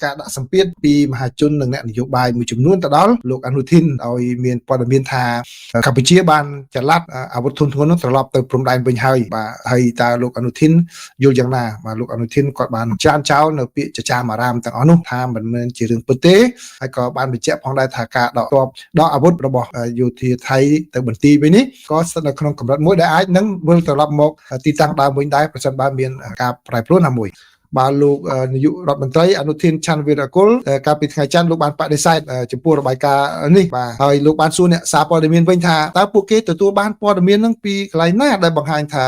ការដាក់សម្ពាធពីមហាជននិងអ្នកនយោបាយមួយចំនួនទៅដល់លោកអនុធីនឲ្យមានព័ត៌មានថាកម្ពុជាបានចល័តអាវុធធុនធ្ងន់នោះត្រឡប់ទៅព្រំដែនវិញហើយបាទហើយតើលោកអនុធីនយល់យ៉ាងណាបាទលោកអនុធីនគាត់បានច្រានចោលនៅពាក្យចចាមអារាមទាំងអស់នោះថាមិនមែនជារឿងពិតទេហើយក៏បានបញ្ជាក់ផងដែរថាការដកទ័ពដកអាវុធរបស់យោធាថៃទៅបន្ទាយវិញនេះក៏ស្ថិតនៅក្នុងកម្រិតមួយដែលអាចនឹងវិលត្រឡប់មកទីតាំងដើមវិញដែរប្រសិនបើមានការប្រែប្រួលណាមួយបាទលោកនាយករដ្ឋមន្ត្រីអនុធានឆាន់វីរគុលកាលពីថ្ងៃច័ន្ទលោកបានបដិសេធចំពោះរបាយការណ៍នេះបាទហើយលោកបានសួរអ្នកសារព័ត៌មានវិញថាតើពួកគេទទួលបានព័ត៌មាននឹងពីកន្លែងណាដែលបង្ហាញថា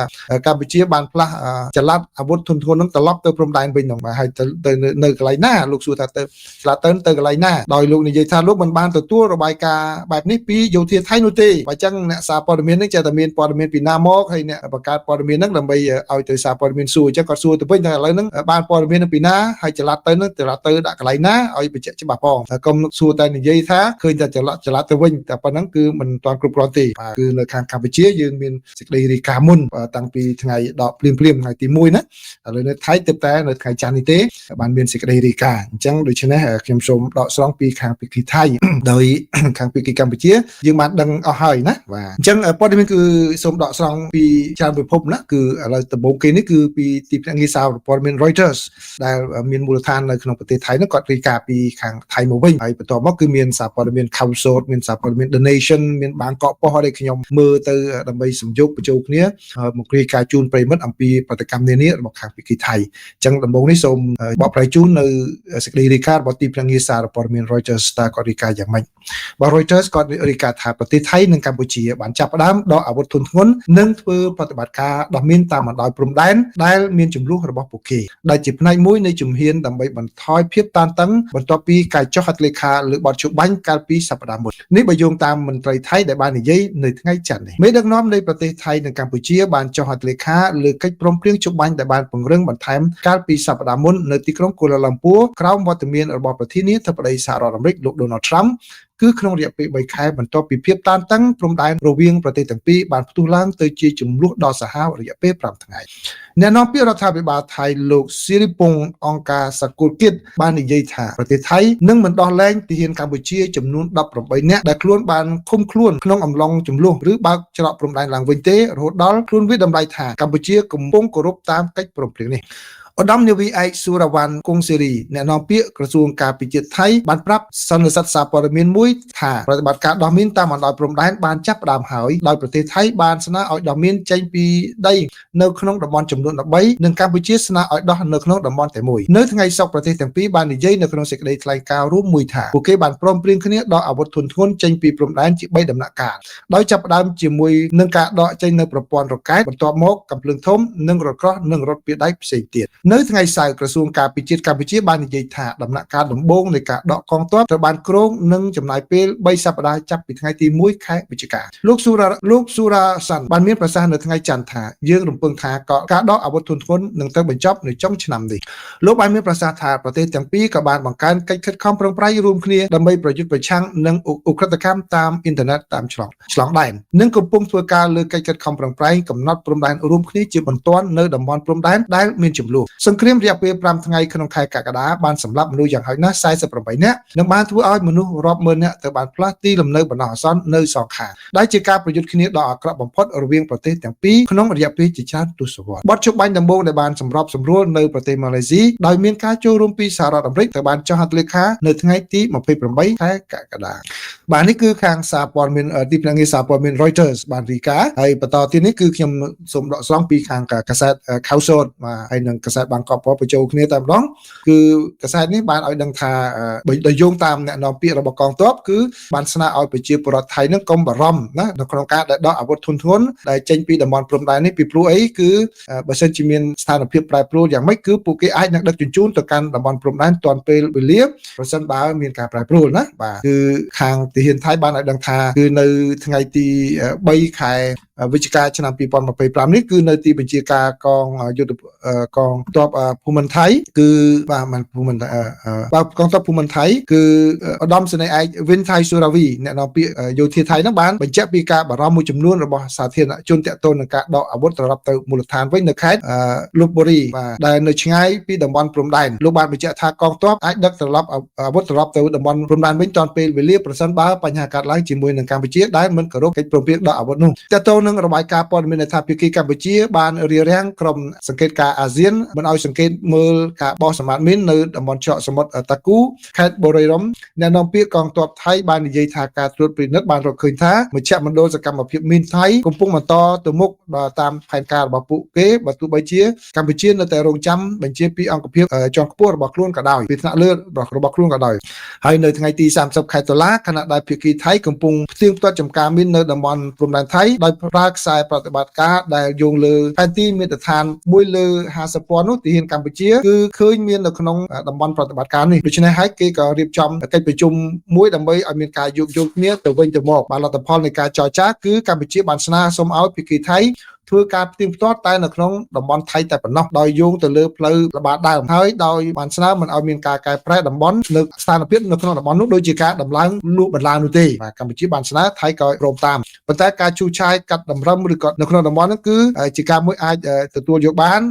កម្ពុជាបានផ្លាស់ចល័តអាវុធធុនធ្ងន់នឹងត្រឡប់ទៅព្រំដែនវិញនោះបាទហើយទៅនៅកន្លែងណាលោកសួរថាទៅឆ្លាតទៅកន្លែងណាដោយលោកនិយាយថាលោកមិនបានទទួលរបាយការណ៍បែបនេះពីយោធាថៃនោះទេបើចឹងអ្នកសារព័ត៌មាននេះចេះតែមានព័ត៌មានពីណាមកហើយអ្នកបង្កើតព័ត៌មានហ្នឹងដើម្បីឲ្យទៅសារព័ត៌មានសួរអញ្ចឹងគាត់សួរទៅវិញថាឥឡូវហ្នឹងបានព័ត៌មាននឹងពីណាហើយចល័តទៅនឹងចល័តទៅដាក់កន្លែងណាឲ្យបញ្ជាក់ច្បាស់ផងកុំសួរតែនិយាយថាឃើញតែចល័តចល័តទៅវិញតែប៉ុណ្ណឹងគឺមិនទាន់គ្រប់គ្រាន់ទេបាទគឺនៅខាងកម្ពុជាយើងមានសេចក្តីរាយការណ៍មុនតាំងពីថ្ងៃដកភ្លាមភ្លាមថ្ងៃទី1ណាឥឡូវនៅថៃទើបតែនៅថ្ងៃច័ន្ទនេះទេបានមានសេចក្តីរាយការណ៍អញ្ចឹងដូច្នេះខ្ញុំសូមដកស្រង់ពីខាងភាគីថៃដោយខាងភាគីកម្ពុជាយើងបានដឹងអស់ហើយណាបាទអញ្ចឹងព័ត៌មានគឺសូមដកស្រង់ពីច្រើនពិភពណាគឺឥឡូវដំបូងគេនេះគឺពីទីភ្នាក់ងារសារព័ត៌មាន Reuters ដែលមានមូលដ្ឋាននៅក្នុងប្រទេសថៃនោះគាត់រាយការណ៍ពីខាងថៃមកវិញហើយបន្ទាប់មកគឺមានសារព័ត៌មាន Khaosod មានសារព័ត៌មាន The Nation មានបាងកកប៉ុស្តិ៍ដែលខ្ញុំមើលទៅដើម្បីសំយោគបញ្ចូលគ្នាមករាយការណ៍ជូនប្រិយមិត្តអំពីប្រតិកម្មនានារបស់ខាងភាគីថៃអញ្ចឹងដំបូងនេះសូមបកប្រែជូននៅសេចក្តីរាយការណ៍របស់ទីភ្នាក់ងារសារព័ត៌មាន Reuters តើគាត់រាយការណ៍យ៉ាងម៉េចបាទ Reuters គាត់រាយការណ៍ថាប្រទេសថៃនិងកម្ពុជាបានចាប់ផ្ដើមដកអាវុធធុនធ្ងន់និងធ្វើប្រតិបត្តិការដោះមីនតាមបណ្ដោយព្រំដែនដែលមានចំនួនរបស់ពួកគេដែលជាផ្នែកមួយនៃជំហានដើម្បីបន្ថយភាពតានតឹងបន្ទាប់ពីការចុះហត្ថលេខាលើបទច្បាញ់កាលពីសប្តាហ៍មុននេះបើយោងតាមមន្ត្រីថៃដែលបាននិយាយនៅថ្ងៃច័ន្ទនេះមេដឹកនាំនៃប្រទេសថៃនិងកម្ពុជាបានចុះហត្ថលេខាលើកិច្ចព្រមព្រៀងច្បាញ់ដែលបានពង្រឹងបន្ថែមកាលពីសប្តាហ៍មុននៅទីក្រុងកូឡាឡាំពួរក្រោមវត្តមានរបស់ប្រធានាធិបតីសហរដ្ឋអាមេរិកលោកដូណាល់ត្រាំគឺក្នុងរយៈពេល3ខែបន្ទាប់ពីភាពតានតឹងព្រំដែនរវាងប្រទេសទាំងពីរបានផ្ទុះឡើងទៅជាចំនួនដ៏សាហាវរយៈពេល5ថ្ងៃអ្នកនាំពាក្យរដ្ឋាភិបាលថៃលោកស៊ីរិពងអង្គការសកលគិតបាននិយាយថាប្រទេសថៃនឹងមិនដោះលែងទាហានកម្ពុជាចំនួន18នាក់ដែលខ្លួនបានឃុំខ្លួនក្នុងអំឡុងចំនួនឬបើកច្រកព្រំដែនឡើងវិញទេរហូតដល់ខ្លួនវាតម្លៃថាកម្ពុជាកំពុងគោរពតាមកិច្ចព្រមព្រៀងនេះឧត្តមនាវីឯកស៊ូរវ៉ាន់គង់សេរីអ្នកនាំពាក្យក្រសួងការពារជាតិថៃបានប្រាប់សន្និសីទសារព័ត៌មានមួយថាប្រតិបត្តិការដោះមីនតាមបណ្ដោយព្រំដែនបានចាប់ផ្ដើមហើយដោយប្រទេសថៃបានស្នើឲ្យដោះមីនចេញពីដីនៅក្នុងតំបន់ចំនួន13និងកម្ពុជាស្នើឲ្យដោះនៅក្នុងតំបន់តែមួយនៅថ្ងៃសុក្រប្រទេសទាំងពីរបាននិយាយនៅក្នុងសេចក្តីថ្លែងការណ៍រួមមួយថាពួកគេបានព្រមព្រៀងគ្នាដកអាវុធធុនធ្ងន់ចេញពីព្រំដែនជា3ដំណាក់កាលដោយចាប់ផ្ដើមជាមួយនឹងការដកចេញនៅប្រព័ន្ធរ៉ុកែតបន្ទាប់មកកាំភ្លើងធំនិងរថក្រោះនិងរថពាដៃផ្សេងទៀតនៅថ្ងៃសៅរ៍ក្រសួងការពារជាតិកម្ពុជាបាននិយាយថាដំណាក់កាលដំបូងនៃការដកកងទ័ពត្រូវបានគ្រោងនឹងចំណាយពេល3សប្តាហ៍ចាប់ពីថ្ងៃទី1ខែវិច្ឆិកាលោកស៊ូរ៉ាលោកស៊ូរ៉ាសាន់បានមានប្រសាសន៍នៅថ្ងៃច័ន្ទថាយើងរំពឹងថាក៏ការដកអាវុធធុនធ្ងន់នឹងត្រូវបញ្ចប់នៅចុងឆ្នាំនេះលោកបានមានប្រសាសន៍ថាប្រទេសទាំងពីរក៏បានបង្កើនកិច្ចខិតខំប្រឹងប្រែងរួមគ្នាដើម្បីប្រយុទ្ធប្រឆាំងនឹងឧក្រិដ្ឋកម្មតាមអ៊ីនធឺណិតតាមឆ្លងឆ្លងដែននិងកំពុងធ្វើការលើកិច្ចខិតខំប្រឹងប្រែងកំណត់ព្រំដែនរួមគ្នាជាបន្ទាន់នៅតំបន់ព្រំដែនដែលមានចំនួនសង្គ្រាមរយៈពេល5ថ្ងៃក្នុងខែកក្កដាបានសម្លាប់មនុស្សយ៉ាងហោចណាស់48នាក់និងបានធ្វើឲ្យមនុស្សរាប់ម៉ឺននាក់ទៅបានផ្លាស់ទីលំនៅបណ្ដោះអាសន្ននៅសងខាងដែលជាការប្រយុទ្ធគ្នាដ៏អាក្រក់បំផុតរវាងប្រទេសទាំងពីរក្នុងរយៈពេលជាច្រើនទសវត្សរ៍បទច្បាញ់ដំបូងដែលបានសម្របសម្រួលនៅប្រទេសម៉ាឡេស៊ីដោយមានការចូលរួមពីសហរដ្ឋអាមេរិកត្រូវបានចុះហត្ថលេខានៅថ្ងៃទី28ខែកក្កដាបាទនេះគឺខាងសារព័ត៌មានទីភ្នាក់ងារសារព័ត៌មាន Reuters បានរាយការណ៍ហើយបន្តទៀតនេះគឺខ្ញុំសូមដកស្រង់ពីខាងកាសែត Khaosod បាទហើយនិងកាសែតបាងកកប៉ុស្តិ៍បញ្ចូលគ្នាតែម្ដងគឺកាសែតនេះបានឲ្យដឹងថាបើដោយយោងតាមអ្នកនាំពាក្យរបស់កងទ័ពគឺបានស្នើឲ្យប្រជាពលរដ្ឋថៃនឹងកុំបារម្ភណានៅក្នុងការដែលដកអាវុធធុនធ្ងន់ដែលចេញពីតំបន់ព្រំដែននេះពីព្រោះអីគឺបើសិនជាមានស្ថានភាពប្រែប្រួលយ៉ាងម៉េចគឺពួកគេអាចនឹងដឹកជញ្ជូនទៅកាន់តំបន់ព្រំដែនទាន់ពេលវេលាប្រសិនបើមានការប្រែប្រួលណាបាទគឺខាងទាហានថៃបានឲ្យដឹងថាគឺនៅថ្ងៃទី3ខែ វិច្ឆិកាឆ្នាំ2025នេះគឺនៅទីបញ្ជាការកងយុទ្ធកងទ័ពភូមិន្ទថៃគឺបាទមិនភូមិន្ទបាទកងទ័ពភូមិន្ទថៃគឺឧត្តមសេនីយ៍ឯកវិនថៃស៊ូរាវីអ្នកនាំពាក្យយោធាថៃហ្នឹងបានបញ្ជាក់ពីការបារម្ភមួយចំនួនរបស់សាធារណជនទាក់ទងនឹងការដកអាវុធត្រឡប់ទៅមូលដ្ឋានវិញនៅខេត្តលុបបុរីបាទដែលនៅឆ្ងាយពីតំបន់ព្រំដែនលោកបានបញ្ជាក់ថាកងទ័ពអាចដឹកត្រឡប់អាវុធត្រឡប់ទៅតំបន់ព្រំដែនវិញទាន់ពេលវេលាប្រសិនបើបញ្ហាកើតឡើងជាមួយនឹងកម្ពុជាដែលមិនគោរពកិច្ចព្រមព្រៀងដកអាវុធនោះទាក់ទងនឹងរបាយការណ៍ព័ត៌មានថាភាគីកម្ពុជាបានរារាំងក្រុមសង្កេតការអាស៊ានមិនឲ្យសង្កេតមើលការបោះសម្បត្តិមីននៅតំបន់ច្រកសមុទ្រតាគូខេត្តបុរីរម្យអ្នកនាំពាក្យកងទ័ពថៃបាននិយាយថាការត្រួតពិនិត្យបានរកឃើញថាមជ្ឈមណ្ឌលសកម្មភាពមីនថៃកំពុងបន្តទៅមុខតាមផែនការរបស់ពួកគេបើទោះបីជាកម្ពុជានៅតែរងចាំបញ្ជាពីអង្គភាពជាន់ខ្ពស់របស់ខ្លួនក៏ដោយពីថ្នាក់លើរបស់ខ្លួនក៏ដោយហើយនៅថ្ងៃទី30ខែតុលាខណៈដែលភាគីថៃកំពុងផ្ទៀងផ្ទាត់ចំការមីននៅតំបន់ព្រំដែនថៃដោយប្រើខ្សែប្រតិបត្តិការដែលយោងលើផែនទីមាត្រដ្ឋាន1លើ50ពាន់នោះទាហានកម្ពុជាគឺឃើញមាននៅក្នុងតំបន់ប្រតិបត្តិការនេះដូច្នេះហើយគេក៏រៀបចំកិច្ចប្រជុំមួយដើម្បីឲ្យមានការយោគយល់គ្នាទៅវិញទៅមកបាទលទ្ធផលនៃការចរចាគឺកម្ពុជាបានស្នើសុំឲ្យភាគីថៃធ្វើការផ្ទៀងផ្ទាត់តែនៅក្នុងតំបន់ថៃតែប៉ុណ្ណោះដោយយោងទៅលើផ្លូវល្បាតដើមហើយដោយបានស្នើមិនឲ្យមានការកែប្រែតំបន់នៅស្ថានភាពនៅក្នុងតំបន់នោះដូចជាការដំឡើងលក់បន្លានោះទេបាទកម្ពុជាបានស្នើថៃក៏ព្រមតាមប៉ុន្តែការឈូសឆាយកាត់តម្រឹមឬក៏នៅក្នុងតំបន់នោះគឺជាការមួយអាចទទួលយកបាន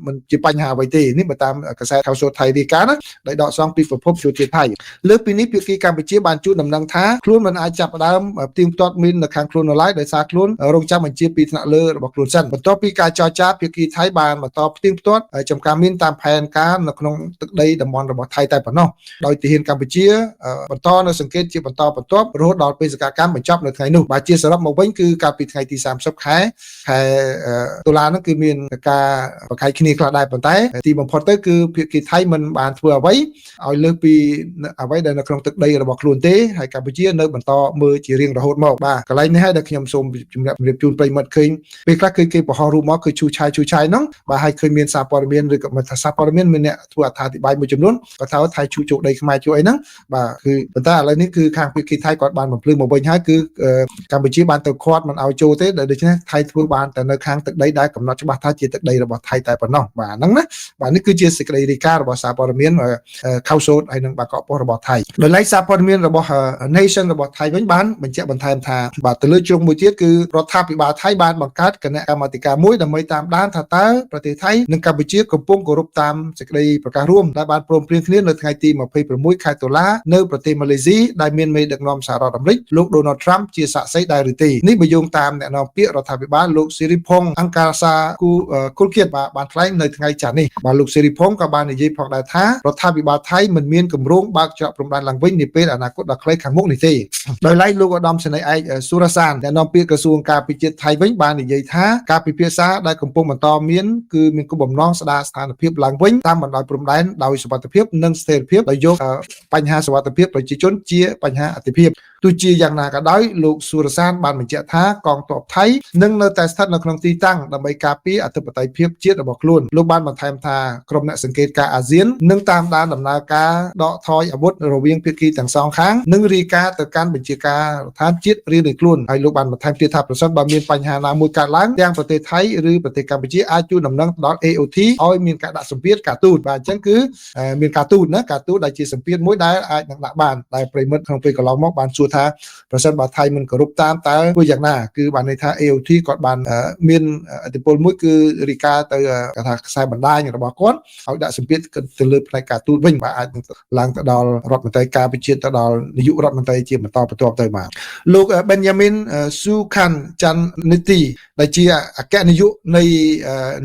មិនជាបញ្ហាអ្វីទេនេះបើតាមកាសែតខៅសូថៃរាយការណ៍ណាដោយដកស្រង់ពីប្រភពយោធាថៃលើសពីនេះភាគីកម្ពុជាបានជូនដំណឹងថាខ្លួនមិនអាចចាប់ផ្ដើមផ្ទៀងផ្ទាត់មីននៅខាងខ្លួននៅឡើយដោយសារខ្លួនរងចាំបញ្ជាពីថ្នាក់លើរបស់ខ្លួនសិនបន្ទាប់ពីការចរចាភាគីថៃបានបន្តផ្ទៀងផ្ទាត់ចំការមីនតាមផែនការនៅក្នុងទឹកដីតំបន់របស់ថៃតែប៉ុណ្ណោះដោយទាហានកម្ពុជាបន្តនៅសង្កេតជាបន្តបន្ទាប់រហូតដល់បេសកកម្មបញ្ចប់នៅថ្ងៃនោះបាទជាសរុបមកវិញគឺកាលពីថ្ងៃទី30ខែតុលានោះគឺមានការបកាយគ្នាខ្លះដែរប៉ុន្តែទីបំផុតទៅគឺភាគីថៃមិនបានធ្វើអ្វីឲ្យលើសពីអ្វីដែលនៅក្នុងទឹកដីរបស់ខ្លួនទេហើយកម្ពុជានៅបន្តមើលជារៀងរហូតមកបាទកន្លែងនេះហើយដែលខ្ញុំសូមជម្រាបជូនប្រិយមិត្តឃើញពេលខ្លះគឺគេបង្ហោះរូបមកគឺឈូឆាយហ្នឹងបាទហើយឃើញមានសារព័ត៌មានឬក៏មិនថាសារព័ត៌មានមានអ្នកធ្វើអត្ថាធិប្បាយមួយចំនួនគាត់ថាថៃឈូជោគដីខ្មែរជួយអីហ្នឹងបាទគឺប៉ុន្តែឥឡូវនេះគឺខាងភាគីថៃគាត់បានបំភ្លឺមកវិញហើយគឺកម្ពុជាបានទៅខាត់មិនឲ្យចូលទេដូច្នេះថៃធ្វើបានតែនៅខាងទឹកដីដែលកំណត់ច្បាស់ថាជាទឹកដីរបស់ថៃតែប៉ុណ្ណោះបាទហ្នឹងណាបាទនេះគឺជាសេចក្តីរាយការណ៍របស់សារព័ត៌មានខៅសូតហើយនិងបាកកប៉ុស្តិ៍របស់ថៃដោយឡែកសារព័ត៌មានរបស់ Nation របស់ថៃវិញបានបញ្ជាក់បន្ថែមថាបាទទៅលើជ្រុងមួយទៀតគឺរដ្ឋាភិបាលថៃបានបង្កើតគណៈកម្មាធិការមួយដើម្បីតាមដានថាតើប្រទេសថៃនិងកម្ពុជាកំពុងគោរពតាមសេចក្តីប្រកាសរួមដែលបានព្រមព្រៀងគ្នានៅថ្ងៃទី26ខែតុលានៅប្រទេសម៉ាឡេស៊ីដែលមានមេដឹកនាំសហរដ្ឋអាមេរិកលោក Donald Trump ជាសាក្សីដែរឬទេនេះបើយោងតាមអ្នកនាំពាក្យរដ្ឋាភិបាលលោកស៊ីរីផុងអង្គការសាគុលគៀតបាទបានថ្លែងនៅថ្ងៃច័ន្ទនេះបាទលោកស៊ីរីផុងក៏បាននិយាយផងដែរថារដ្ឋាភិបាលថៃមិនមានគម្រោងបើកច្រកព្រំដែនឡើងវិញនាពេលអនាគតដ៏ខ្លីខាងមុខនេះទេដោយឡែកលោកឧត្តមសេនីយ៍ឯកស៊ូរ៉ាសានអ្នកនាំពាក្យក្រសួងការពារជាតិថៃវិញបាននិយាយថាការពិភាក្សាដែលកំពុងបន្តមានគឺមានគោលបំណងស្ដារស្ថានភាពឡើងវិញតាមបណ្ដោយព្រំដែនដោយសុវត្ថិភាពនិងស្ថិរភាពដោយយកបញ្ហាសុវត្ថិភាពប្រជាជនជាបញ្ហាអាទិភាពទោះជាយ៉ាងណាក៏ដោយលោកស៊ូរសានបានបញ្ជាក់ថាកងទ័ពថៃនឹងនៅតែស្ថិតនៅក្នុងទីតាំងដើម្បីការពារអធិបតេយ្យភាពជាតិរបស់ខ្លួនលោកបានបន្ថែមថាក្រុមអ្នកសង្កេតការអាស៊ាននឹងតាមដានដំណើរការដកថយអាវុធរវាងភាគីទាំងសងខាងនិងរាយការណ៍ទៅកាន់បញ្ជាការដ្ឋានជាតិរៀងៗខ្លួនហើយលោកបានបន្ថែមទៀតថាប្រសិនបើមានបញ្ហាណាមួយកើតឡើងទាំងប្រទេសថៃឬប្រទេសកម្ពុជាអាចជួយដំណឹងដល់ AOT ឲ្យមានការដាក់សម្ពាធការទូតបាទអញ្ចឹងគឺមានការទូតណាការទូតដែលជាសម្ពាធមួយដែលអាចនឹងដាក់បានដែលប្រិមិត្តក្នុងពេលកន្លងមកបានសួរថាប្រសិនបើថៃមិនគោរពតាមតើធ្វើយ៉ាងណាគឺបានន័យថា AOT គាត់បានមានឥទ្ធិពលមួយគឺរាយការណ៍ទៅគេថាខ្សែបណ្ដាញរបស់គាត់ឲ្យដាក់សម្ពាធទៅលើផ្នែកការទូតវិញបាទអាចនឹងឡើងទៅដល់រដ្ឋមន្ត្រីការពារជាតិទៅដល់នាយករដ្ឋមន្ត្រីជាបន្តបន្ទាប់ទៅបាទលោក Benjamin Sukhan Chaniti ដែលជាអគ្គនាយកនៃ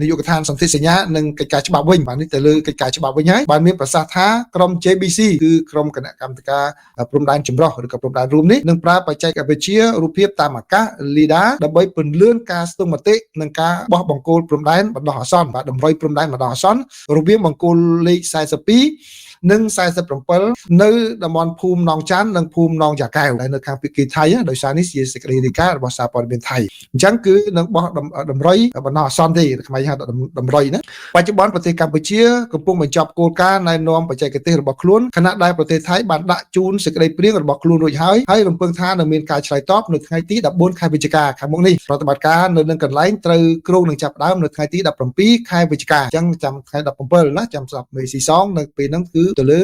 នាយកដ្ឋានសន្ធិសញ្ញានិងកិច្ចការច្បាប់វិញបាទនេះទៅលើកិច្ចការច្បាប់វិញហើយបានមានប្រសាសន៍ថាក្រុម JBC គឺក្រុមគណៈកម្មាធិការព្រំដែនចម្រុះឬក៏ព្រំដែនរួមនេះនឹងប្រើបច្ចេកវិទ្យារូបភាពតាមអាកាស LiDAR ដើម្បីពន្លឿនការស្ទង់មតិនិងការបោះបង្គោលព្រំដែនបណ្ដោះអាសន្នបាទតម្រុយព្រំដែនបណ្ដោះអាសន្នរវាងបង្គោលលេខ42 និង47នៅតំបន់ភូមិណងច័ន្ទនិងភូមិណងយ៉ាកែវដែលនៅខាងភាគីថៃដោយសារនេះជាសេចក្តីរាយការណ៍របស់សារព័ត៌មានថៃអញ្ចឹងគឺនឹងបោះតម្រុយបណ្ដោះអាសន្នទេខ្មែរហៅថាតម្រុយណាបច្ចុប្បន្នប្រទេសកម្ពុជាកំពុងបញ្ចប់គោលការណ៍ណែនាំបច្ចេកទេសរបស់ខ្លួនខណៈដែលប្រទេសថៃបានដាក់ជូនសេចក្តីព្រាងរបស់ខ្លួនរួចហើយហើយរំពឹងថានឹងមានការឆ្លើយតបនៅថ្ងៃទី14ខែវិច្ឆិកាខាងមុខនេះប្រតិបត្តិការនៅនឹងកន្លែងត្រូវគ្រោងនឹងចាប់ផ្ដើមនៅថ្ងៃទី17ខែវិច្ឆិកាអញ្ចឹងចាំថ្ងៃ17ណាចាំស្រាប់មេស៊ីសងនៅពេលហ្នឹងគឺទៅលើ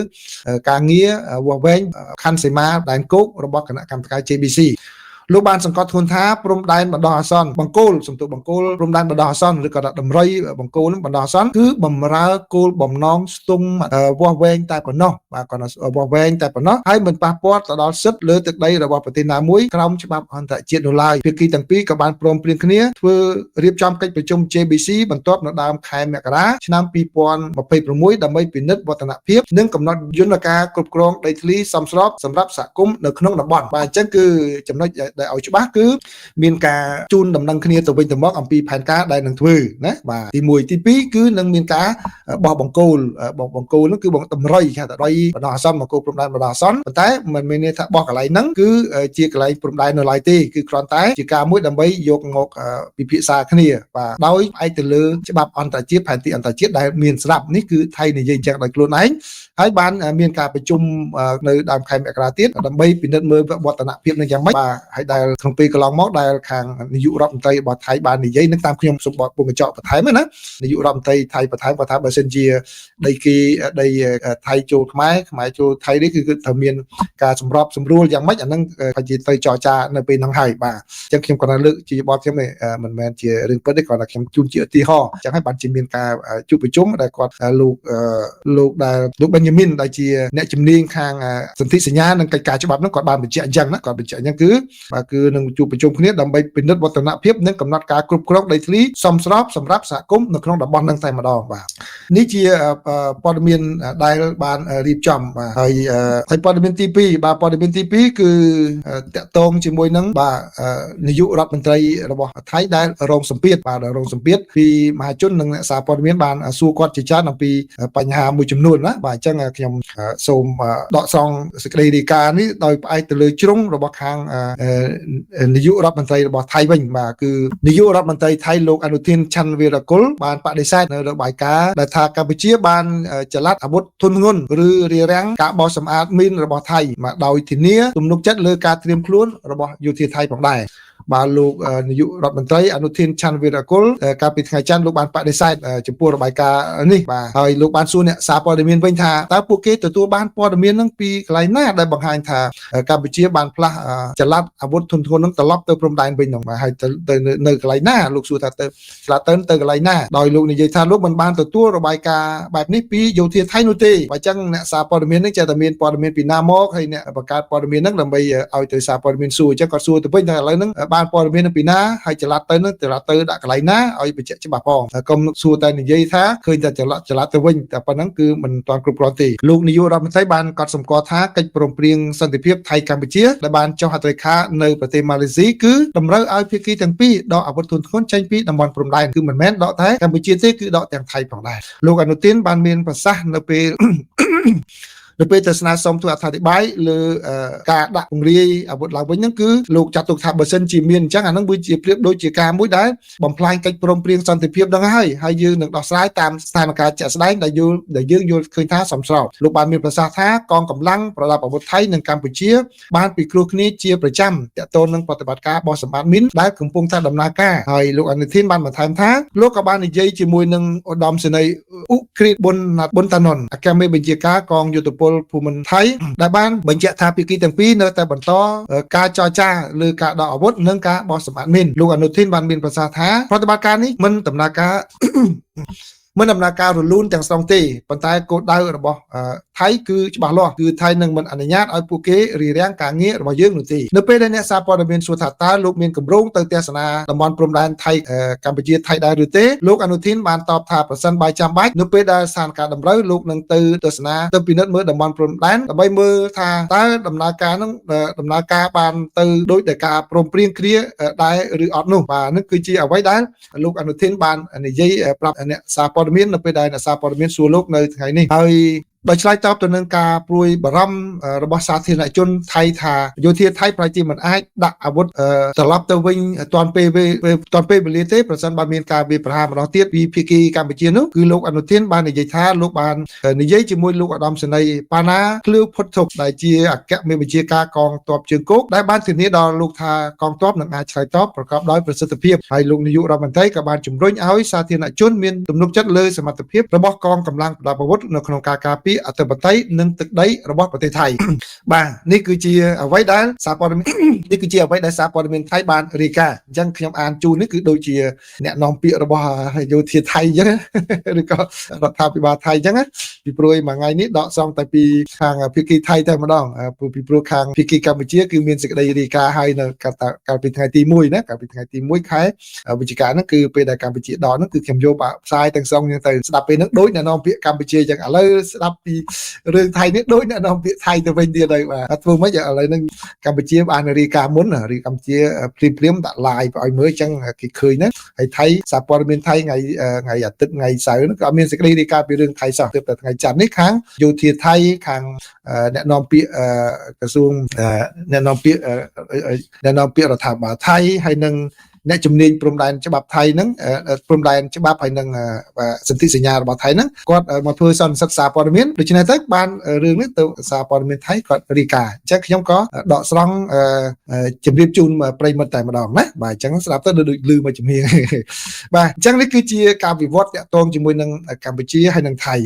ការងារវាស់វែងខណ្ឌសីមាដែនគោករបស់គណៈកម្មការ JBC លោកបានសង្កត់ធ្ងន់ថាព្រំដែនបណ្ដោះអាសន្នបង្គោលសំទុះបង្គោលព្រំដែនបណ្ដោះអាសន្នឬក៏តម្រុយបង្គោលនឹងបណ្ដោះអាសន្នគឺបំរើគោលបំណងស្ទង់វាស់វែងតែប៉ុណ្ណោះបាទគាត់វាស់វែងតែប៉ុណ្ណោះហើយមិនប៉ះពាល់ទៅដល់សិទ្ធិលើទឹកដីរបស់ប្រទេសណាមួយក្រោមច្បាប់អន្តរជាតិនោះឡើយភាគីទាំងពីរក៏បានព្រមព្រៀងគ្នាធ្វើរៀបចំកិច្ចប្រជុំ JBC បន្ទាប់នៅដើមខែមករាឆ្នាំ2026ដើម្បីពិនិត្យវឌ្ឍនភាពនិងកំណត់យន្តការគ្រប់គ្រងដីធ្លីសមស្របសម្រាប់សហគមន៍នៅក្នុងតំបន់បាទអញ្ចឹងគឺចំណុចដែលឲ្យច្បាស់គឺមានការជូនដំណឹងគ្នាទៅវិញទៅមកអំពីផែនការដែលនឹងធ្វើណាបាទទី1ទី2គឺនឹងមានការបោះបង្គោលបោះបង្គោលនោះគឺបងតម្រុយគេថាតម្រុយបណ្ដោះអាសន្នបង្គោលព្រំដែនបណ្ដោះអាសន្នប៉ុន្តែមិនមានន័យថាបោះកន្លែងហ្នឹងគឺជាកន្លែងព្រំដែននៅឡើយទេគឺគ្រាន់តែជាការមួយដើម្បីយកមកពិភាក្សាគ្នាបាទដោយផ្អែកទៅលើច្បាប់អន្តរជាតិផែនទីអន្តរជាតិដែលមានស្រាប់នេះគឺថៃនិយាយអញ្ចឹងដោយខ្លួនឯងហើយបានមានការប្រជុំនៅដើមខែមករាទៀតដើម្បីពិនិត្យមើលវឌ្ឍនភាពនឹងយ៉ាងម៉េចបាទហើយដែលក្នុងពេលកន្លងមកដែលខាងនាយករដ្ឋមន្ត្រីរបស់ថៃបាននិយាយនឹងតាមខ្ញុំសូមបកពុំកញ្ចក់បន្ថែមណានាយករដ្ឋមន្ត្រីថៃបន្ថែមគាត់ថាបើសិនជាដីគេដីថៃចូលខ្មែរខ្មែរចូលថៃនេះគឺត្រូវមានការសម្របសម្រួលយ៉ាងម៉េចអាហ្នឹងគេទៅចរចានៅពេលហ្នឹងហើយបាទអញ្ចឹងខ្ញុំគាត់លើកជាបទខ្ញុំនេះមិនមែនជារឿងពិតទេគាត់ថាខ្ញុំជូនជាឧទាហរណ៍អញ្ចឹងហើយបានជាមានការជួបប្រជុំដែលគាត់លោកលោកដែលលោកបេនយ៉ាមីនដែលជាអ្នកជំនាញខាងសន្ធិសញ្ញានិងកិច្ចការច្បាប់ហ្នឹងគាត់បានបញ្ជាក់អញ្ចឹងណាគាត់បញ្ជាក់អញ្ចឹងគឺបាទគឺនឹងជួបប្រជុំគ្នាដើម្បីពិនិត្យវឌ្ឍនភាពនិងកំណត់ការគ្រប់គ្រងដីធ្លីសមស្របសម្រាប់សហគមន៍នៅក្នុងតំបន់ហ្នឹងតែម្ដងបាទនេះជាព័ត៌មានដែលបានរៀបចំបាទហើយហើយព័ត៌មានទី2បាទព័ត៌មានទី2គឺតកតងជាមួយនឹងបាទនាយករដ្ឋមន្ត្រីរបស់ថៃដែលរងសម្ពាធបាទរងសម្ពាធពីមហាជននិងអ្នកសារព័ត៌មានបានសួរគាត់ជាច្រើនអំពីបញ្ហាមួយចំនួនណាបាទអញ្ចឹងខ្ញុំសូមដកស្រង់សេចក្តីរាយការណ៍នេះដោយផ្អែកទៅលើជ្រុងរបស់ខាងនាយករដ្ឋមន្ត្រីរបស់ថៃវិញបាទគឺនាយករដ្ឋមន្ត្រីថៃលោកអនុทิនឆាន់វីរគុលបានបដិសេធនៅរបាយការណ៍ដែលថាកម្ពុជាបានចល័តអាវុធធុនធ្ងន់ឬរារាំងការបោសសម្អាតមីនរបស់ថៃមកដោយធានាទំនុកចិត្តលើការត្រៀមខ្លួនរបស់យោធាថៃផងដែរបាទលោកនាយករដ្ឋមន្ត្រីអនុทิនឆាន់វីរគុលកាលពីថ្ងៃច័ន្ទលោកបានបដិសេធចំពោះរបាយការណ៍នេះបាទហើយលោកបានសួរអ្នកសារព័ត៌មានវិញថាតើពួកគេទទួលបានព័ត៌មាននឹងពីកន្លែងណាដែលបង្ហាញថាកម្ពុជាបានផ្លាស់ចល័តអាវុធធុនធ្ងន់នឹងត្រឡប់ទៅព្រំដែនវិញនោះបាទហើយទៅនៅកន្លែងណាលោកសួរថាទៅឆ្លាតទៅកន្លែងណាដោយលោកនិយាយថាលោកមិនបានទទួលរបាយការណ៍បែបនេះពីយោធាថៃនោះទេបាទអញ្ចឹងអ្នកសារព័ត៌មាននឹងចេះតែមានព័ត៌មានពីណាមកហើយអ្នកបង្កើតព័ត៌មាននឹងដើម្បីឲ្យទៅសារព័ត៌មានសួរអញ្ចឹងគាត់សួរទៅវិញថាឥឡូវហ្នឹងបានព័ត៌មាននឹងពីណាហើយចល័តទៅនឹងចល័តទៅដាក់កន្លែងណាឲ្យបញ្ជាក់ច្បាស់ផងកុំសួរតែនិយាយថាឃើញតែចល័តចល័តទៅវិញតែប៉ុណ្ណឹងគឺមិនទាន់គ្រប់គ្រាន់ទេលោកនាយករដ្ឋមន្ត្រីបានកត់សម្គាល់ថាកិច្ចព្រមព្រៀងសន្តិភាពថៃកម្ពុជាដែលបានចុះហត្ថលេខានៅប្រទេសម៉ាឡេស៊ីគឺតម្រូវឲ្យភាគីទាំងពីរដកអាវុធធុនធ្ងន់ចេញពីតំបន់ព្រំដែនគឺមិនមែនដកតែកម្ពុជាទេគឺដកទាំងថៃផងដែរលោកអនុทิនបានមានប្រសាសន៍នៅពេលទៅស្នើសុំធ្វើអត្ថាធិប្បាយលើការដាក់ពង្រាយអាវុធឡើងវិញហ្នឹងគឺលោកចាត់ទុកថាបើសិនជាមានអញ្ចឹងអាហ្នឹងវាជាប្រៀបដូចជាការមួយដែលបំផ្លាញកិច្ចព្រមព្រៀងសន្តិភាពហ្នឹងហើយហើយយើងនឹងដោះស្រាយតាមស្ថានភាពជាក់ស្ដែងដែលយើងយល់ឃើញថាសមស្របលោកបានមានប្រសាសន៍ថាកងកម្លាំងប្រដាប់អាវុធថៃនិងកម្ពុជាបានពិគ្រោះគ្នាជាប្រចាំទាក់ទងនឹងប្រតិបត្តិការបោះសម្បត្តិមីនដែលកំពុងតែដំណើរការហើយលោកអនុทิនបានបន្ថែមថាលោកក៏បាននិយាយជាមួយនឹងឧត្តមសេនីយ៍ឧក្រិដ្ឋប៊ុនតានុនអគ្គមេបញ្ជាការកងយុទ្ធពលភូមិន្ទថៃដែលបានបញ្ជាក់ថាភាគីទាំងពីរនៅតែបន្តការចរចាលើការដកអាវុធនិងការបោះសម្អាតមីនលោកអនុทิនបានមានប្រសាសន៍ថាប្រតិបត្តិការនេះមិនដំណើរការ មិនដំណើរការរលូនទាំងស្រុងទេប៉ុន្តែគោលដៅរបស់ថៃគឺច្បាស់លាស់គឺថៃនឹងមិនអនុញ្ញាតឲ្យពួកគេរារាំងការងាររបស់យើងនោះទេនៅពេលដែលអ្នកសារព័ត៌មានសួរថាតើលោកមានគម្រោងទៅទស្សនាតំបន់ព្រំដែនថៃកម្ពុជាថៃដែរឬទេលោកអនុทิនបានតបថាប្រសិនបើចាំបាច់នៅពេលដែលស្ថានភាពតម្រូវលោកនឹងទៅទស្សនាទៅពិនិត្យមើលតំបន់ព្រំដែនដើម្បីមើលថាតើដំណើរការនឹងដំណើរការបានទៅដោយតែការព្រមព្រៀងគ្នាដែរឬអត់នោះបាទនឹងគឺជាអ្វីដែលលោកអនុทิនបាននិយាយប្រាប់អ្នកសារព័ត៌មាននៅពេលដែលអ្នកសារព័ត៌មានសួរលោកនៅថ្ងៃនេះហើយ ដោយឆ្លើយតបទៅនឹងការព្រួយបារម្ភរបស់សាធារណជនថៃថាយោធាថៃប្រហែលជាមិនអាចដាក់អាវុធត្រឡប់ទៅវិញទាន់ពេលទាន់ពេលវេលាទេប្រសិនបើមានការវាយប្រហារម្ដងទៀតពីភាគីកម្ពុជានោះគឺលោកអនុធានបាននិយាយថាលោកបាននិយាយជាមួយលោកឧត្តមសេនីយ៍ប៉ាណាក្លៀវផុតធុកដែលជាអគ្គមេបញ្ជាការកងទ័ពជើងគោកដែលបានធានាដល់លោកថាកងទ័ពនឹងអាចឆ្លើយតបប្រកបដោយប្រសិទ្ធភាពហើយលោកនាយករដ្ឋមន្ត្រីក៏បានជំរុញឲ្យសាធារណជនមានទំនុកចិត្តលើសមត្ថភាពរបស់កងកម្លាំងប្រដាប់អាវុធនៅក្នុងការការពារអធិបតេយ្យនិងទឹកដីរបស់ប្រទេសថៃបាទនេះគឺជាអ្វីដែលសារព័ត៌មាននេះគឺជាអ្វីដែលសារព័ត៌មានថៃបានរាយការណ៍អញ្ចឹងខ្ញុំអានជូននេះគឺដូចជាអ្នកនាំពាក្យរបស់យោធាថៃអញ្ចឹងឬក៏រដ្ឋាភិបាលថៃអញ្ចឹងពីព្រោះមួយថ្ងៃនេះដកស្រង់តែពីខាងភាគីថៃតែម្ដងពីព្រោះខាងភាគីកម្ពុជាគឺមានសេចក្តីរាយការណ៍ឲ្យនៅកាលពីថ្ងៃទី1ណាកាលពីថ្ងៃទី1ខែវិច្ឆិកាហ្នឹងគឺពេលដែលកម្ពុជាដកហ្នឹងគឺខ្ញុំយកផ្សាយទាំងស្រុងអញ្ចឹងទៅស្ដាប់ពេលហ្នឹងដូចអ្នកនាំពាក្យកម្ពុជាអញ្ចឹងឥឡូវស្ដាប់ពីរឿងថៃនេះដូចអ្នកនាំពាក្យថៃទៅវិញទៀតហើយបាទធ្វើម៉េចឥឡូវហ្នឹងកម្ពុជាបានរាយការណ៍មុនរាយកម្ពុជាភ្លាមភ្លាមដាក់ live ឲ្យមើលអញ្ចឹងគេឃើញណាហើយថៃសារព័ត៌មានថៃថ្ងៃថ្ងៃអាទិត្យថ្ងៃសៅរ៍ហ្នឹងក៏អត់មានសេចក្តីរាយការណ៍ពីរឿងថៃសោះទើបតែថ្ងៃច័ន្ទនេះខាងយោធាថៃខាងអ្នកនាំពាក្យក្រសួងអ្នកនាំពាក្យអ្នកនាំពាក្យរដ្ឋាភិបាលថៃហើយនិងអ្នកជំនាញព្រំដែនច្បាប់ថៃហ្នឹងព្រំដែនច្បាប់ហើយនឹងសន្ធិសញ្ញារបស់ថៃហ្នឹងគាត់មកធ្វើសន្និសីទសារព័ត៌មានដូច្នេះទៅបានរឿងនេះទៅសារព័ត៌មានថៃគាត់រាយការណ៍អញ្ចឹងខ្ញុំក៏ដកស្រង់ជម្រាបជូនប្រិយមិត្តតែម្ដងណាបាទអញ្ចឹងស្ដាប់ទៅដូចលឺមកជំនាញបាទអញ្ចឹងនេះគឺជាការវិវត្តតាក់ទងជាមួយនឹងកម្ពុជាហើយនឹងថៃ។